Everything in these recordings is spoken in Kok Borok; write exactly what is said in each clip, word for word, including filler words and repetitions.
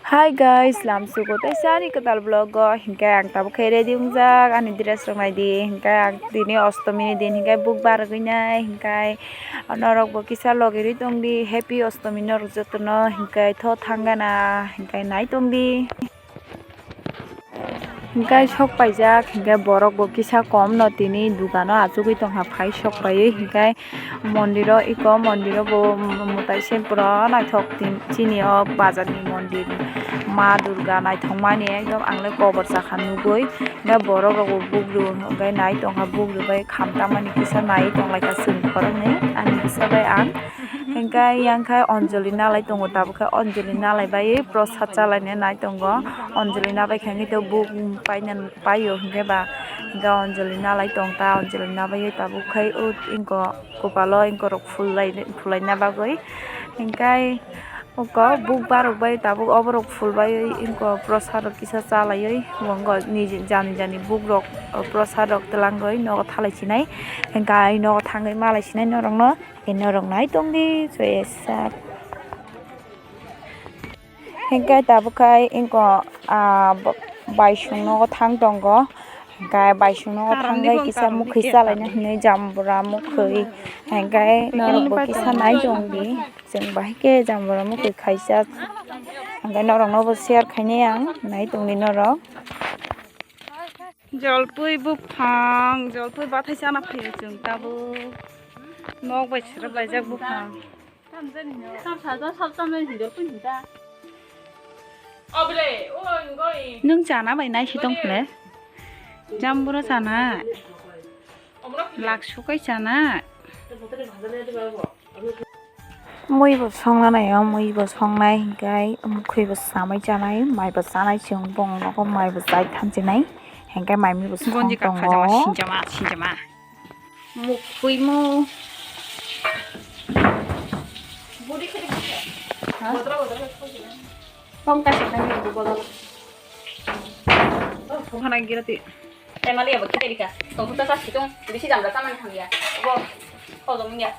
Hi guys, lamsugo tei sani kwtal vlog o hinkhe ang tabuk khe ready wngjak ani dress rok naidi hinkhe ang tini ostomi ni din hinkhe buk barogwi nai hinkhe norok bo kisa logirwi tongdi happy ostomi norok jotono hinkhe tho thangana hinkhe nai tongdi. Hinkhe sok paijak hinkhe borok bo kisa kom no tini dukano achugwi tongkha phai sok paiwi hinkhe. Mondiro iko mondiro bo mwtai se pura naithok tin chini o bazar ni mondir ma durga naithok mani ekdom ang le kobor sakha nugui hinkhe borok rok bo bugru hinkhe nai tongkha bugru bai kham tamani kisa nai tonglaikha chwng khoroknwi ani kisa bai ang hinkhe yang khe anjali nalai tongo tabuk khe anjali nalai bai prosad chalaina nai tongo anjali nabai khe hinkhe buk paina paio hinkhe ba hinkhe anjali nalai tongta anjali nabaiwi tabuk khe o inko. Kopalo inkorok phulai phulaina bagwi hinkhe uko buk barok bai tabuk oborok phulbai inko prosad rok kisa chalaiwi wngkha niji jani jani bukrok prosad rok twlangwi nogo thalai sinai hinkhe ai nogo thangwi malai sinai norokno norok nai tongdi chwesa. Hinkhe tabuk khe inko ah baisung nogo thang tongo hinkhe baisung nogo thangwi kisa mukhwi chalaina hinwi jambura mukhwi hinkhe norokbo kisa nai tongdi chwng bahai khe jambura mukhwi khaijak hinkhe noroknobo share khainai ang nai tongdi norok. Jolpui buphang jolpui bathai chana phaio chwng tabuk nok bai srwp laijak buphang. Nwng chana bai nai si tong khle? Jambura chana? Lak sukai chana? Mui bo songna naio, mui bo songnai hinkhe mukhwi bo samai chanai, mai bo chanai chwng bong nogo mai bo chai thansinai hinkhe mai mui bo song tongo. Sinjama, sinjama. Mukhwimo. Budi khede budi. Ha? Bodra, bodra, bodra. Tong kaisa nang ni bodol. Tong khana gira ti. Tei mali abo khede bika. Tong khuta sa situng. Bisi jamra tamani hamya. Bo. Kho dong ya.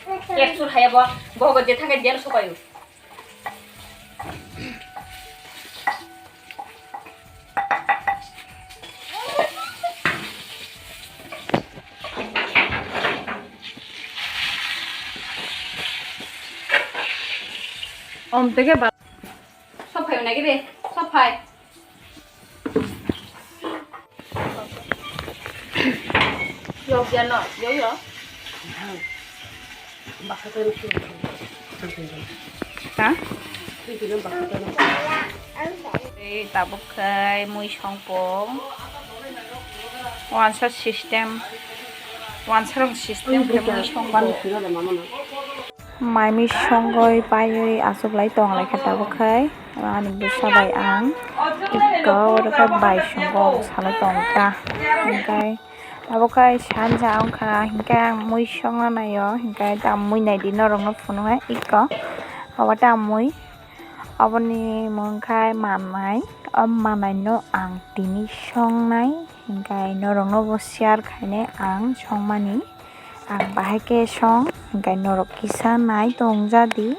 Kek sur haya bo. Bo go je thangke dial supayu. Om tege ba. Sophai unagi de, sophai. Yok ya no, yo yo. Ha? Ei tabuk khai mui songpong. Wansa system, wansa rong system khai mui songpong. Maimi songoi paioi achuklai tonglai kha tabuk khai ani bwsa bai ang iko oro khe bai songo salai tong ta hinkhe tabuk khai sanja wngkha hinkhe ang mui songna naio hinkhe ta mui naidi norokno phunuknai iko obo ta mui oboni mung khai mannai o mannaino ang tini songnai hinkhe noroknobo share khainai ang songmani. Ang bahai khe song, hinkhe norok kisa nai tong jadi.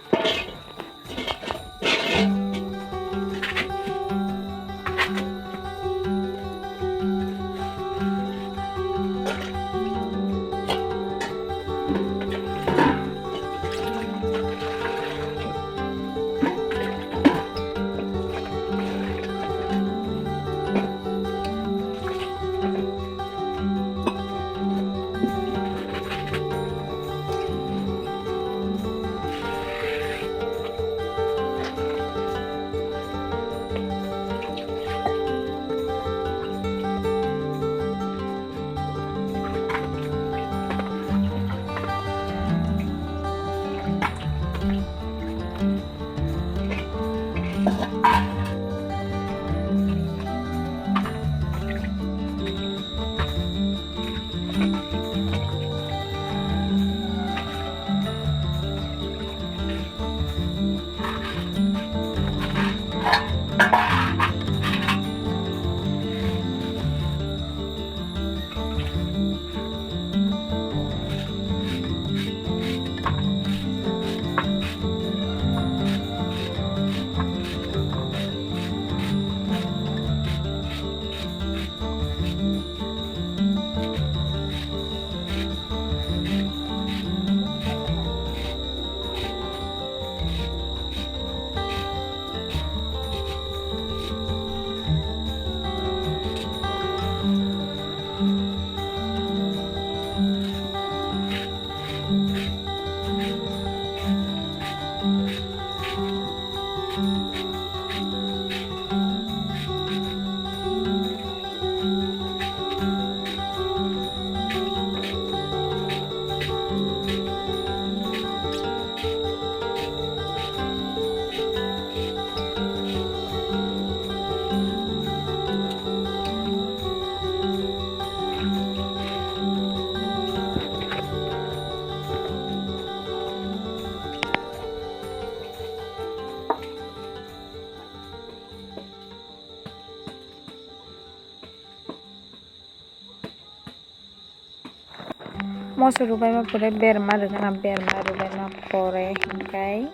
Moso rubaima pore berma rwgana, berma rubaima pore hinkhe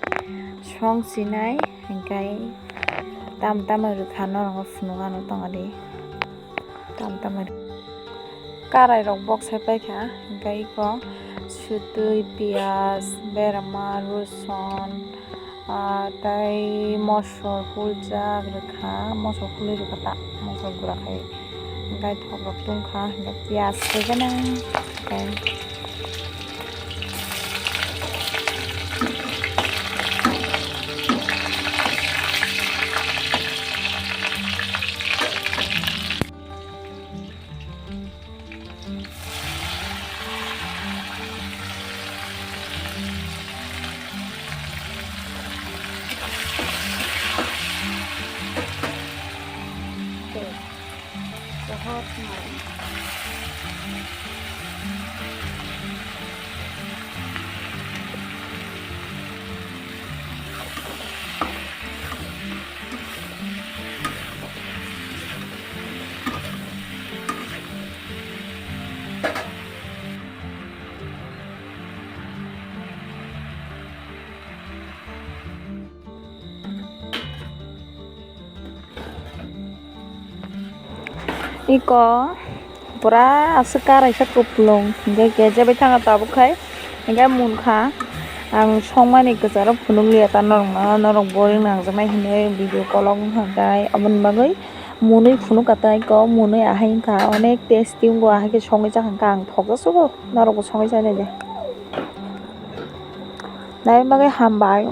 song sinai hinkhe tam tamo rwkha norok phunukgano tongadi tam tamo karai rok bok sai paikha hinkhe iko sutwi piyaj berma roson ah, tei mosor huljak rwkha, mosor hului rwkha ta, mosor gura khai, hingkai thok rok tungkha, hingkai piyaj khe gana, tei. Iko pura aswk karaisa kupulung, hinkhe kejebai thangkha tabuk khai, hinkhe munkha. Ang songmani kwcharo phunukliya ta norokno, norok boring nangjaknai hinwi video kolok wngkha, hinkhe aboni bagwi mwnwi phunukha ta iko, mwnwi ahai wngkha, onek tasty wngo, ahai khe songwi chakha, ang thokjasogo, norokbo songwi chanai de. Nai bagwi hambai.